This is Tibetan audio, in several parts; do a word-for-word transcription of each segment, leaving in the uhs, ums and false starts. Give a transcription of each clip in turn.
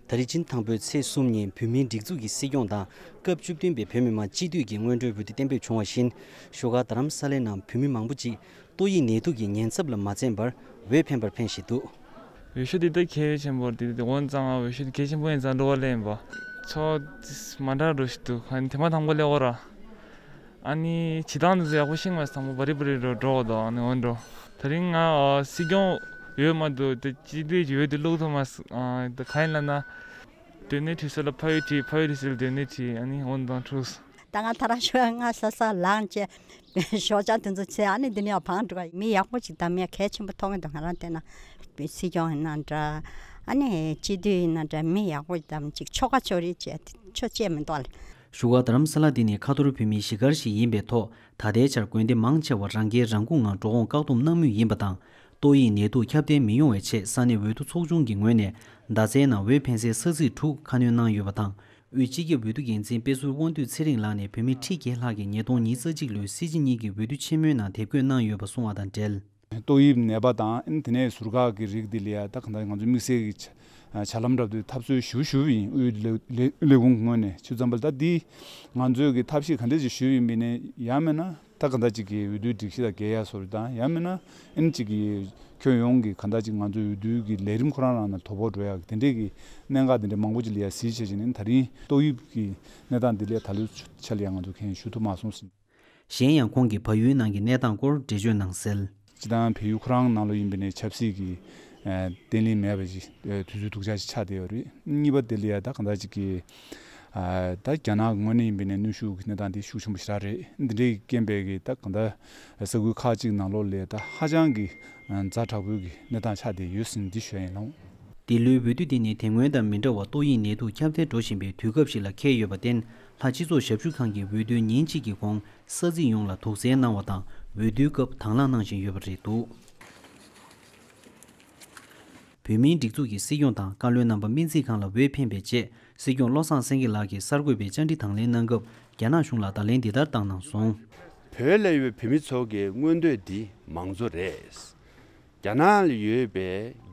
ད་རེས་སྤྱི་ཟླ་དང་པོའི་ཚེས་གསུམ་ཉིན་བོད་མིའི་སྒྲིག་འཛུགས་ཀྱི་སྲིད་སྐྱོང་དང་སྐབས་བཅུ་བདུན་པའི་བོད་མི་མང་སྤྱི་འཐུས་ཀྱི་སྔོན་འགྲོའི་འོས་བསྡུ་གཏན་འབེབས་བྱུང་བ་བཞིན། བཞུགས་སྒར་རྡ་རམ་ས་ལའི་ནང་བོད་མི་མང་པོ་ཅིག་ཏོག་དབྱིབས་ནད་དུག་གི་ཉེན་ཚབས་ལ་མ་འཛེམས་པར་འོས་འཕེན་པར་འཕེན་བཞིན་འདུག། འོས་ཤོག་འདི་ད་གལ་ཆེན་པོ་རེད། འདི་འོན་ཙང་འོས་ཤོག་འདི་གལ་ཆེན་པོ་ཡིན་ཙང་འགྲོ་བ་ལེན་པ་ཚོ་མ་འདྲ་འགྲོ་ཞིག་འདུག། ཨ་ནི་དེ་མ་དང་པོ་ལས་འོ་ར། ཨ་ནི་བྱེད་སྟངས་འདི་ཚོ་ཡག་པོ་ཤེས་མ་སོང་། བ་རི་བ་རི་འགྲོ་འགྲོ་འདུག། ཨ་ནི་འོན་འགྲོ། ད་རིང་ང་ཨ་སྲིད་སྐྱོང་འོས་མ་འདུག། དེ་སྤྱི་འཐུས་ཀྱི་འོས་དེ་བླུག་ཐུབ་མ་སོང་། ཨ་ད་ག་ཡིན་ལབ་ན། སྡོད་གནས་བྲིས་ས་ལ་ཕ་ཡུལ་བྲིས། ཕ་ཡུལ་བྲིས་ས་ལ་སྡོད་གནས་བྲིས། ཨ་ནི་འོན་དང་འཁྲུགས། ད་ང་ཐ་ར་ཤོད་ང་ས་ས་ལངས་བྱས་ཞོགས་ཇ་དེ་ཚོ་བྱས། ཨ་ནི་འདི་ནས་ཡང་བང་འགྲོ་ག། མི་ཡག་པོ་ཅིག་དམ་ཡག་གལ་ཆེན་པོ་མཐོང་གི་འདུག། ང་རང་བལྟས་ན་སྲིད་སྐྱོང་ཡིན་ན་འདྲ། ཨ་ནི་སྤྱི་འཐུས་ཡིན་ན་འདྲ། མི་ཡག་པོ་དམ་ཅིག་ཆོ་ག་ཆོ་རེ་བྱས་ཆོ་བྱས་མི་འདུག་ལ། བཞུགས་སྒར་རྡ་རམ་ས་ལ་འདི་ནི་ཁ་ཐོར་བོད་མིའི་གཞིས་སྒར་ཞིག་ཡིན་པའི་ཐོག། ད་ལྟའི་ཆར་དགོན་སྡེ་མང་ཆེ་བ་རང་འཁན་རང་འགུག་ངང་འགྲོ་འོང་བཀག་སྡོམ་གནང་མུས་ཡིན་པ་དང་། ཏོག་དབྱིབས་ནད་དུག་ཁྱབ་གདལ་མི་ཡོང་བའི་ཆེད་ས་གནས་འོས་བསྡུ་ཚོགས་ཆུང་གི་ངོས་ནས་མདའ་རྩལ་ནང་འོས་འཕེན་སའི་ས་ཚིགས་དྲུག་ཁ་སྣོན་གནང་ཡོད་པ་དང་། དབུས་སྤྱི་ཁྱབ་འོས་བསྡུ་འགན་འཛིན་དཔེ་ཟུར་དབང་འདུས་ཚེ་རིང་ལགས་ནས་བོད་མི་ཁྲི་བརྒྱད་ལྷག་གིས་ཉིས་སྟོང་ཉི་ཤུ་རྩ་གཅིག་ལོའི་སྲིད་སྤྱི་གཉིས་ཀྱི་འོས་བསྡུ་ཆེན་མོའི་ནང་དེབ་འགོད་གནང་ཡོད་པ་གསུངས་བ་དང་འབྲེལ། ཏོག་དབྱིབས་ནད་པ་དང་དེ་ནས་ཟུར་བཀག་གི་རིགས་འདི་ལ་ཡ་ད་གང་ལྟར་ང་ཚོ་དམིགས་བསལ་གྱི་བྱ་བྱ་ལམ་འགྲོ་བའི་འཐབ་རྩོད་ཞུ་ཞུ་བ་ཡིན། དབུས་ལས་ལས་ལས་ཁུངས་ངོས་ནས་ཆུ་ཚང་པ་ལ་ད་འདི་ང་ཚོས་ཀྱི་ཐབས་ཤེས་ག་འདྲ་ཅིག་ཞུ་ཡིན་མིན་ནས་ཡང་མིན་ན་ད་གང་ལྟར་ཅིག་གི་འོས་བསྡུའི་སྒྲིག་གཞི་དང་འགལ་ཡ་བཟོ་འདྲ་དང་། ཡང་མིན་ན་ཨིན་ཅིག་གི་ཁྱོན་ཡོངས་ཀྱི་གང་ལྟར་ཅིག་ང་ཚོའི་འོས་བསྡུའི་གི་ལས་རིམ་ཁོ་རང་རང་ནས་དོ་ཕོག་འགྲོ་ཡ་གི་དེ་འདྲས་ཀྱི་གནད་འགག་དེ་འདྲས་མང་པོ་ཅིག་ལ་ཡ་གཟིགས་བྱས་བྱས་ནས་ད་རིང་ཏོག་དབྱིབས་ཀྱི་གནས་སྟངས་འདི་ལ་ད་ལོའི་ཆ་ལ་ཡ་ང་ཚོ་མཁྱེན་ཞུ་ཐུབ་མ་སོང་ཟིན། གཞན་ཡང་ཁོང་གིས་བལ་ཡུལ་ནང་གི་གནས་སྟངས་སྐོར་འགྲེལ་བརྗོད་གནང་གསལ། སྤྱི་བཏང་བལ་ཡུལ་ཁོ་རང་ནང་ལོགས་ཡིན་པ་ནས་ཆབ་སྲིད་ཀྱི་ཨ་བརྟན་ལྷིང་མེད་པ་ཞིག་ཨ་དུས་ཚོད་སྡུག་ཅག་ཅིག་ཆགས་བསྡད་ཡོད་རེད། གཉིས་པ་དེ་ལ་ཡ་ད་གང་ལྟར་ཅིག་གི་ཨ་ད་རྒྱ་ནག་ངོས་ནས་ཡིན་པ་ནས་གནོན་ཤུགས་ཀྱི་གནས་སྟངས་དེ་ཤུགས་ཆེན་པོ་ཞེ་དྲག་རེད། འདི་འདྲའི་རྐྱེན་པས་ཀྱི་ད་གང་ལྟར་ས་ཁུལ་ཁག་ཅིག་ནང་ལོགས་ལ་ད་ཧ་ཅང་གི་ཛ་དྲག་པོའི་གི་གནས་སྟངས་ཆགས་བསྡད་ཡོད་ཟིན་འདི་ཞུ་ཡ་ཡིན་ལགས། འདི་ལོའི་འོས་བསྡུ་འདི་ནི་དེ་སྔོན་དང་མི་འདྲ་བར་ཏོག་དབྱིབས་ནད་དུག་ཁྱབ་གདལ་འགྲོ་བཞིན་པའི་དུས་སྐབས་ཤིག་ལ་འཁེལ་ཡོད་པར་བརྟེན། ལྷ་སྤྱི་ཚོགས་ཞབས་ཞུ་ཁང་གིས་འོས་བསྡུའི་ཉིན་གཅིག་གི་གོང་ས་ཚིགས་ཡོངས་ལ་དུག་སེལ་གནང་བ་དང་འོས་བསྡུའི་སྐབས་དང་བླངས་གནང་བཞིན་ཡོད་པ་རེད་འདུག། བོད་མིའི་སྒྲིག་འཛུགས་ཀྱི་སྲིད་སྐྱོང་དང་བཀའ་བློན་རྣམ་པ་སྨན་རྩིས་ཁང་ལ་འོས་འཕེན་པའི་རྗེས། སྲིད་སྐྱོང་བློ་བཟང་སེང་གེ་ལགས་ཀྱིས་གསར་འགོད་པའི་བཅར་འདྲི་དང་ལེན་གནང་སྐབས། རྒྱ་ནག་གཞུང་ལ་བརྡ་ལན་འདི་ལྟར་བཏང་གནང་སོང་། བོད་ལ་ཡོད་པའི་བོད་མི་ཚོ་གི་མངོན་འདོད་འདི་མང་གཙོ་རེད། རྒྱ་ནག་ལ་ཡོད་པའི་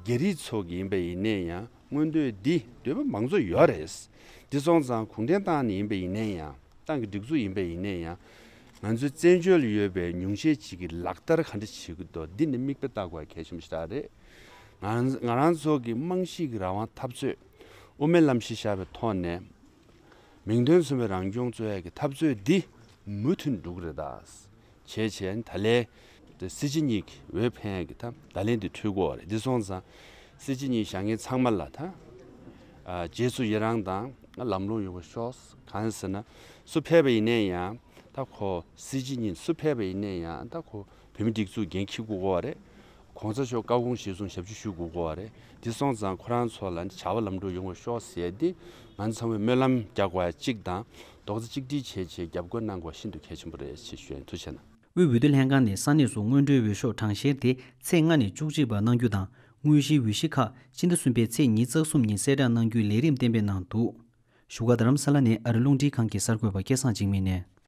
རྒྱ་རིགས་ཚོ་གི་ཡིན་པ་ཡིན་ནའི་ཡང་མངོན་འདོད་འདི་འདོད་པ་མང་གཙོ་ཡོད་རེད། འདི་སོང་ཙང་གུང་ཁྲན་ཏང་ནས་ཡིན་པ་ཡིན་ནའི་ཡང་། ཏང་གི་སྒྲིག་འཛུགས་ཡིན་པ་ཡིན་ནའི་ཡང་། ང་ཚོའི་བཙན་བྱོལ་ལ་ཡོད་པའི་ཉུང་ཤས་ཅིག་གིས་ལག་བསྟར་ག་འདྲ་བྱེད་ཀྱི་འདུག། འདི་ནི་མིག་དཔེ་ལྟ་དགོས་གལ་ཆེན་པོ་ཞིག་རེད། ང་ང་རང་ཚོ་གི་རྨང་གཞི་གི་རང་དབང་འཐབ་རྩོད། དབུ་མའི་ལམ་གཞི་བཞག་པའི་ཐོག་ནས། མིང་དོན་མཚུངས་པའི་རང་སྐྱོང་རྩོད་ཡག་གི་འཐབ་རྩོད་འདི་མུ་མཐུད་འགྲོ་གི་རེད་ད། བྱས་བྱས་ད་ལན་སྲིད་སྤྱི་གཉིས་ཀྱི་འོས་འཕེན་ཡག་གི་ད་བརྡ་ལན་འདི་འཕྲོད་ཀྱི་ཡོད་རེད། འདི་སོང་ཙང་སྲིད་སྤྱི་གཉིས་བཞེངས་མཁན་ཚང་མ་ལ་ད་ཨ་རྗེས་སུ་ཡི་རང་དང་ལམ་ལྷོང་ཡོང་བ་ཤོག། གང་ཟེར་ན་སུ་ཕེབས་པ་ཡིན་ནའི་ཡང་ད་ཁོ་སྲིད་སྤྱི་གཉིས་སུ་ཕེབས་པ་ཡིན་ནའི་ཡང་ད་ཁོ་བོད་མི་སྒྲིག་འཛུགས་འགན་འཁྱེར་དགོས་ཀྱི་ཡོད་རེད། གོང་ས་མཆོག་བཀའ་དགོངས་གཞིར་བཟུང་ཞབས་ཕྱི་ཞུ་དགོས་ཀྱི་ཡོད་རེད། དེ་སོང་ཙང་ཁོ་རང་ཚོ་ལ་བྱ་བ་ལམ་འགྲོ་ཡོང་བ་ཤོག་ཟེར་ཏེ་ང་ཚོ་ཚང་མས་སྨོན་ལམ་རྒྱག་དགོས་ཡ་གཅིག་དང་རྡོག་རྩ་གཅིག་སྒྲིལ་བྱས་བྱས་རྒྱབ་སྐྱོར་གནང་དགོས་ཤིན་ཏུ་གལ་ཆེན་པོ་རེད་ཅེས་ཞུ་ཡ་ཡིན། ཐུགས་རྗེ་གནང་། དབུས་འོས་བསྡུ་ལྷན་ཁང་ནས་ས་གནས་སུ་སྔོན་འགྲོའི་འོས་ཤོག་གྲངས་བཤེར་དེ་ཚེས་ལྔ་ནས་བཅུ་གཅིག་བར་གནང་རྒྱུ་དང་། དངོས་གཞིའི་འོས་གཞི་ཁག་སྤྱི་ཟླ་གསུམ་པའི་ཚེས་ཉི་ཤུ་རྩ་གསུམ་ཉིན་གསལ་བསྒྲགས་གནང་རྒྱུའི་ལས་རིམ་གཏན་འབེབས་གནང་འདུག། བཞུགས་སྒར་རྡ་རམ་ས་ལ་ནས་ཨ་རི་རླུང་འཕྲིན་ཁང་གི་གསར་འགོད་པ་སྐལ་བཟང་འཇིགས་མེད་ནས།